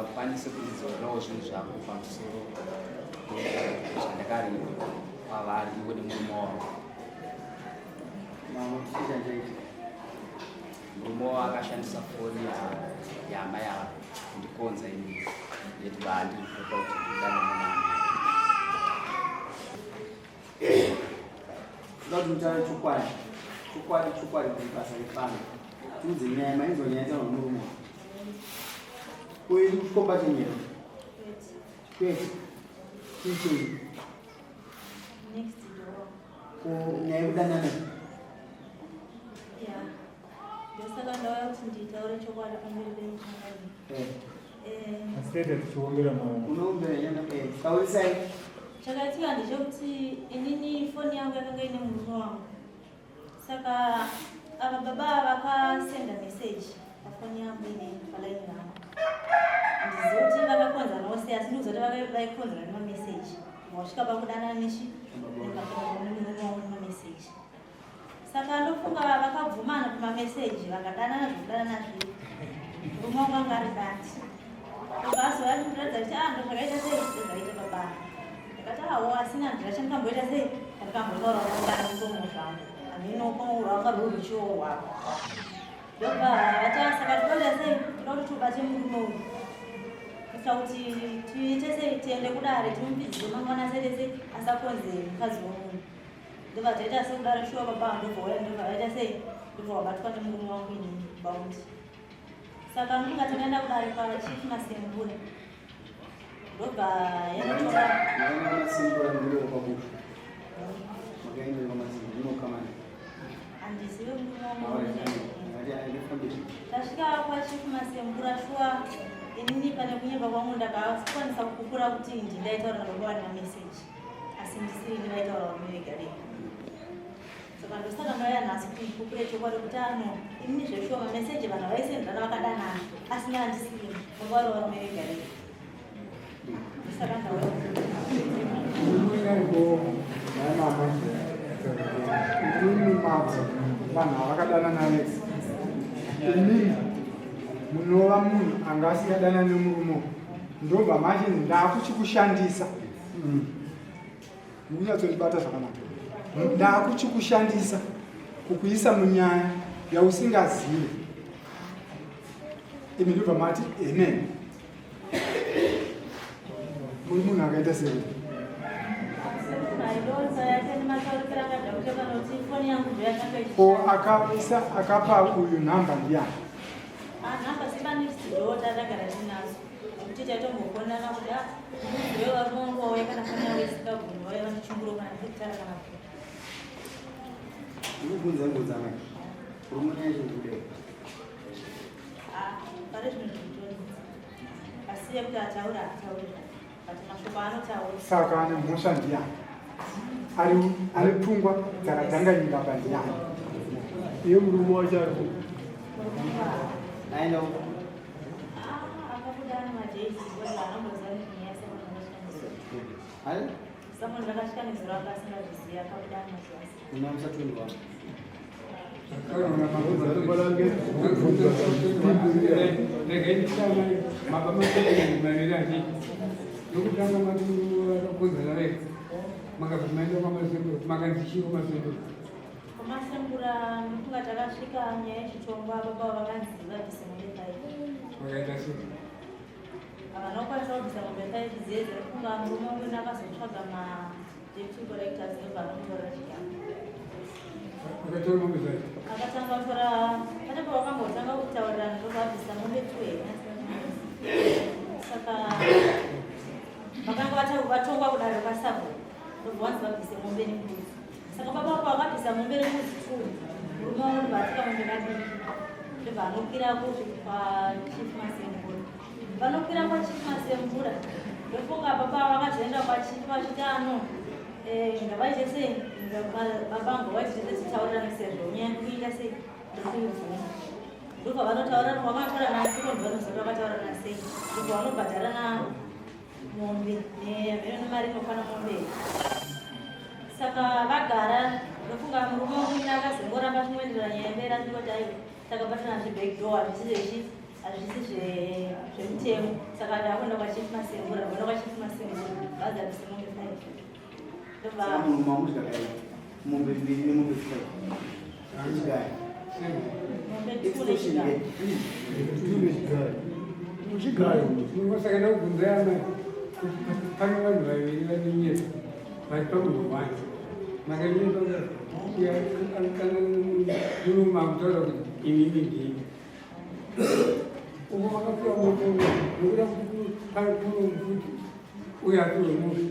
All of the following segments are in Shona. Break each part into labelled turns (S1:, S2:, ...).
S1: Ungakwanise kundidzorerawo zvinhu zvako pamusoro zvandakaripa kwavari iwe nemurume wavo. Murume wavo akashandisa foni yaamai ava kundikonza ini yeti vaandipa kuti ndidanane naamai.
S2: Ndoda kuti mutaure chokwadi, chokwadi, chokwadi kuti basa repano. Tiudze nyaya, mainzwa nyaya yataurwa nemurume. Uyu chikomba chenyero. Kwete. Chii chenyu?
S3: Next door.
S2: Ko nyaya yekudanana?
S3: Yeah. Ndosaka ndauya kuti nditaure chokwadi pamberi penyu.
S2: Eh.
S3: Eh.
S4: Asete tichiombera maoko.
S2: Unombera nyanga eh. Taurisai.
S3: Chakaitika ndechekuti inini foni yangu yakanga ine murume wangu. Saka ava baba vakasenda message pafoni yangu ine palaini rangu. Handizivi kuti vakakonzanawo sei asi ndikuziva kuti vaikonzana nemameseji. Wasvika pakudanana nechi nemurume wangu nemameseji. Saka ndofunga vakabvumana kumameseji vakadanana zvekudanana zviya. Murume wangu anga ari dati. Ndobva azouya achindiratidza kuti ah ndozvakaita sei ndozvaita baba. Ndakati awo asina handina chandikamboita sei chandikambotaura kutanga mukomo zvangu. Hameno rwanga rwuri ruchiwo rwako. Ndobva vati ah saka tinoita sei toda kuti tubate murume uyu. Kuitira kuti tiite sei tiende kudare timupfidzire mangwana sei sei asakonze mukadzi wemunhu. Ndobva taita sekudaro shuwa baba ndobva uya ndobva vaita sei ndobva wabatwa nemurume wangu inini baundi. Saka ndinga takaenda kudare kwachief Masembura. Ndobva yakatora
S2: Makaenda kwaMasembura ndiro kwabushu. Makaenda kwaMasembura ndinokamana.
S3: Handizive murume wangu. Tasvika kwachief Masembura shuwa inini pane kunyepa kwangu ndakakwanisa kupupura kuti ndindaitaura nababa vane mameseji. asi ndisiri ini vaitaura varume vega vega saka ndosaka ndauya nhasi kuti ndipupure chokwadi kuti ano inini zveshuwa mameseji vanhu vaisenderana vakadanana asi nyaa ndisiri vanga vari varume vega vega ndosaka ndauya.
S4: Imimi mabva vanhu avakadanana vese imimi munova munhu anga asingadanani nemurume ndobva manje ndakuchikushandisa Mukunyatsondibata zvakanaka. Ndakuchikushandisa kukuisa munyaya yausingazivi. Imi ndobva mati amen. Muri munhu akaita sei? Ko akaisa akapa uyu nhamba ndiyani?
S3: Ah, nhamba sepanext door tagara tinazo. Kuti taitombokonana kuti ah, muzive varume vangu vauya kana foni yavo isingabvumi vauya vandichunguro kana ndikutara kana kuti.
S2: Ndikubvunza ngudza mai. Murume yacho kudai.
S3: Ah, pane zvinhu zvinotonetsa. Asi yekuti ataura atauri zvake. But mashoko anotaura.
S4: Saka ane mhosva ndiyani? Ari ane pfungwa dzakadhanganyika apa ndiyani?
S5: Iye murume wacho ari ku
S2: Aenda uko.
S3: Ah, akabuda ane madays because anomboziva nezvenyaya semunhu.
S2: Hai?
S3: Someone ndakasvika nezuro anga asingazvizivi akabuda ane mazuva.
S2: Unamusa 21.
S5: Mababa maviri achi nokutanga mati vakakonzana vega makabva maenda kwamasembura makanzi chii kwamasembura?
S3: Kwamasembura ndofunga takasvika nyaya yechitongwa baba vakanzi vabvise mombe five.
S5: Vakaita sei?
S3: Havana kukwanisa kubvisa mombe five dziye dzekufunga murume wena akazotsvaga ma deputy collectors ndobva anomutorera chikafu.
S5: Akatora mombe dzacho?
S3: Akatanga kutora pane pavakambotanga kutaurirana ndobva abvisa mombe two here. Saka vakanga vatongwa kudaro kwasabhuku ndobva vanzi vabvise mombe nembudzi. Saka baba vako vakabvisa mombe nembudzi two murume wangu ndobva atika mombe kadiki ndobva anokwira kwachief Masembura. Vanokwira kwachief Masembura ndofunga baba vakazoenda kwachief vachiti ano ngavaite sei baba ngavaite sei titaurirane sezvo nyaya ndikuita sei ndikuibvuma. Ndobva vanotaura vanotaura nasiko ndovanoziva vakataurana sei ndobva vanobhadharana mombe nemari inokwana mombe. Saka vagara ndofunga murume wangu akazongoramba achingoenderera nyaya mberi achingoti aiwa takabatana zveback door hazvisi zvechi hazvisi zvemutemo. nemutemo. Saka ndakuenda kwachief Masembura, ndakuenda kwachief Masembura, vazabvise mombe 5. Ndobva
S2: Saka munhu mamudya kai mombe mbiri nemombe five chigaya.
S3: Mombe 2
S2: Extortion.
S3: nechigayo.
S4: Chigayo.
S5: Saka ndakubvunzai amai, pane vanhu vaviri vanonyepa vari pamunhu wani. Makanyepa murume akutaura kuti inini ndini uko makapiwa mombe, nokuda kuti pane kuno kuti uyo apiwe mombe,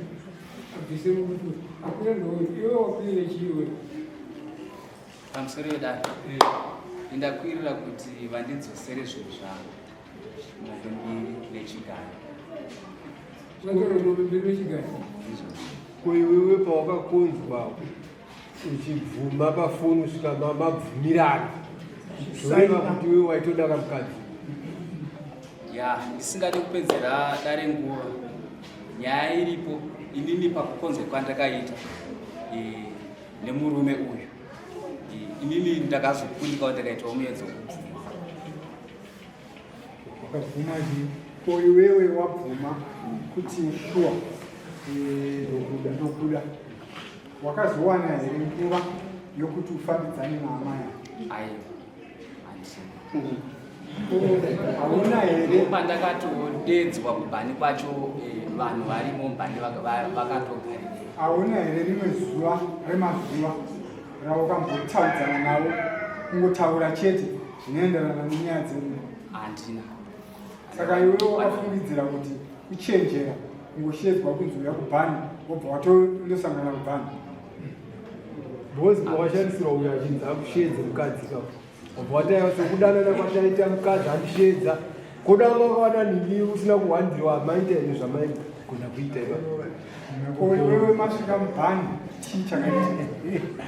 S5: abvise muti akure ndouyu, iwe wakwirire chiiwe?
S1: Pamusoro yedare, indakwirira kuti vandidzosere zvinhu zvangu, mombe mbiri nechigayo.
S5: Vatora mombe mbiri nechigayo.
S1: Izvozvo.
S6: Ko iwewe pawakakonzwa uchibvuma pafoni kusvika mabvumirana, zvoreva kuti iwewe waitoda kamukadzi?
S1: Ya, ndisingade kupedzera dare nguva, nyaya iripo, inini pakukonzwa kwandakaita nemurume uyu, inini ndakazokundikawo, ndakaitawo muedzo wekubvuma.
S4: Wakabvuma chii? Ko iwewe wabvuma kuti shuwa ndokuda, ndokuda, wakazowana here nguva yokuti ufambidzane naamai?
S1: Aiwa, handina.
S4: Hauna here?
S1: Pandakatodedzwa kubhani kwacho, vanhu varimo mubhani vakatogarira.
S4: Hauna here rimwe zuva remazuva raukambotaudzana navo, kungotaura chete zvinoenderana nenyaya dzedu?
S1: Handina.
S4: Saka iwewe wakafungidzira kuti kuchenjera kungoshedzwa kunzi uya kubhani, wobva watondosangana kubhani?
S6: Because wakashandisirwa uyo achinzi akushedze mukadzi ka, wabva wataiwa sekudanana kwataita, mukadzi andishedza. Kodanga wakawana nhingi usina kuhwandirwa, maita ine zvamaigona kuita ipa.
S4: Ko iwewe masvika mubhani, chii chakaitika?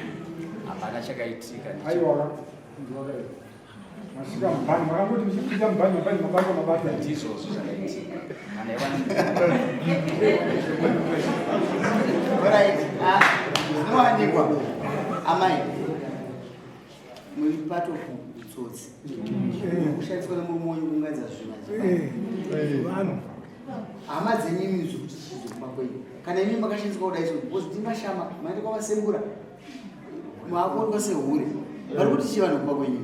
S1: Hapana chakaitika.
S4: Aiwa, masvika mubhani, makangoti muchipinda mubhani, mabhani mabata mabata?
S1: Ndizvozvo zvakaitika kana iwana.
S2: Alright, ah, zvinowanikwa amai muri part of utsotsi kushandiswa nemurume wenyu kuunganidza zvinhu.
S4: Vanhu.
S2: Hama dzenyu imi zvekuti chizokumba kwenyu, kana imi makashandiswa kudai so, because ndimashama maenda kwavasembura, maakuonekwa sehure, vari kuti chii vanhu kumba kwenyu?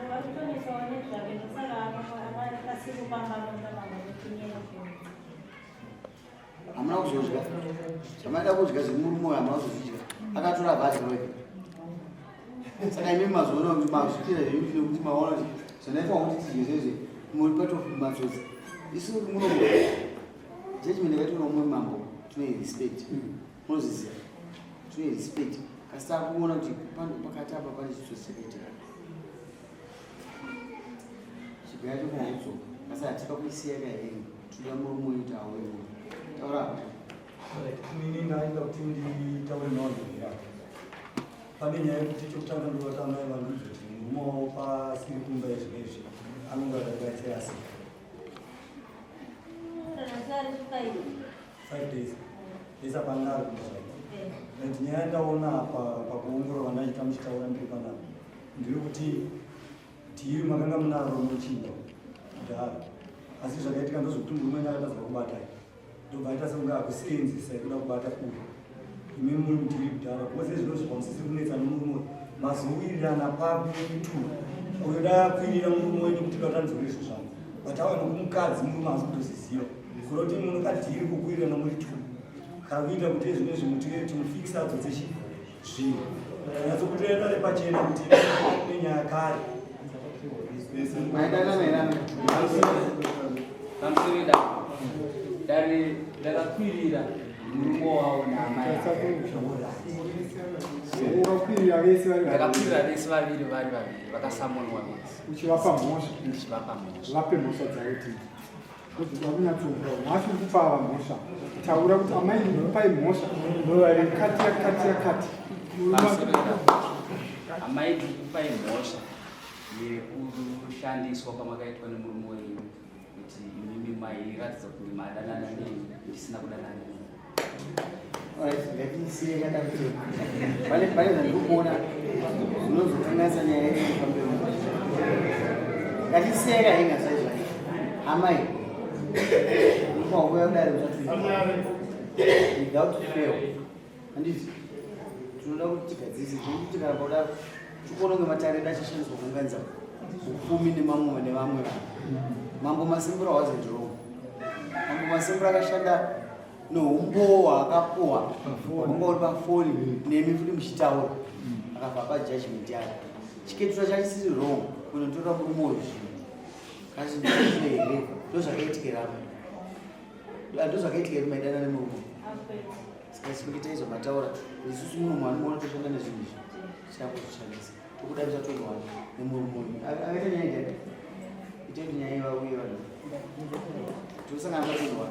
S3: Varikutonesawo nezvake, ndosaka akasiri kupamba mamba.
S2: Hamuna kuzodya zvamaida kudya zvemurume uyo, hamuna kuzozvidya, akatora vadya wega. Saka imi mazoona kuti mazvitira zvenyu nekuti maona kuti zvandaifanwa kuti tidye zvezve, muri part of matsotsi. Isu muno judgment yakaitwa nomumwe mambo tine respect, munozviziva, tine respect, kasi takuona kuti pakati apa pane chitsotsi chakaitika, chigaya chokona kudzoka, asi hatipa kuisiya kahenyu, tinoda murume wenyu kuti auye muno taura apa.
S7: Inini ndaida kuti nditaure nevanhu vaviri. Pane nyaya yekuti chokutanga ndovati amai vandiudza kuti murume wavo pasiri kumba izvinezvi anonge akaita asi 5 days ese apanga ari kumba zvake. And nyaya yandaona apa pakuongorora ndaita muchitaura ndiri panapa ndiri kuti deal makanga munaro muchinda kudhara, asi zvakaitika ndozvokuti murume wenyu akatadza kubatai, ndobva aita sekunge akusenzesa ikuda kubata uyu, imi muri mudeal kudhara, because ezvinozvi pamusisi kunetsa nomurume uyu, mazowirirana papi tu uyo dai akwirira murume wenyu kuti datanzore izvo zvangu, but auya nokumukadzi, murume haasi kutoziziva kuroti munokadeal kukuwirirana muri two, kana kuita kuti ezvinezvi muti timufikisa adzotse chi zvinhu nyatsokutoenda nepachena kuti nenyaya kare.
S2: Maendana nairana.
S1: Pamusoro dare, dare ndakakwirira murume wavo naamai.
S4: Wakakwirira vese vari vaviri?
S1: Ndakakwirira vese vaviri, vari vaviri vakasamonwa vese.
S4: Uchivapa mhosva?
S1: Ndichivapa mhosva.
S4: Vape mhosva dzavo tii, kunyatsoura nhasi uri kupava mhosva, taura kuti amai ndikupai mhosva yakati yakati yakati.
S1: Pamusoro dare, amai, ndikupai mhosva yekushandiswa kwamakaitwa nemurume wenyu, kuti imimi mairatidza kuti madanana neni ndisina kudanana neni.
S2: Alright, ngatisiye kadaro. Pane zvandiri kuona zvinozokanganisa nyaya yedu pamberi. Ngatisiye kahenga zvaizvai. Amai, unofanira kuuya kudare musati without fail. Handiti tinoda kuti tigadzirise tinokuti kana pakudaro tikuona kunge matare edu achishandiswa kuunganidza upfumi nemamwe nevamwe vanhu. Mambo Masimbura wasn't wrong. Mambo Masimbura akashanda noumbowo hwaakapuwa hwanga uri pafoni nemi futi muchitaura akabva apa judgment yake. Chiketura chachisiri wrong kunotora murume uyu zvinhu kasi ndizvo here ndozvakaitikira apa ndozvakaitika here maidana nemurume saka sikunge taizwa mataura isusu muno mwanoona toshanda nezvinhu izvi tichakuzvishandisa tokuda tichatorwa nemurume uyu akaita nyaya ita ita kuti nyaya ivauye vanhu tosangana patorwa.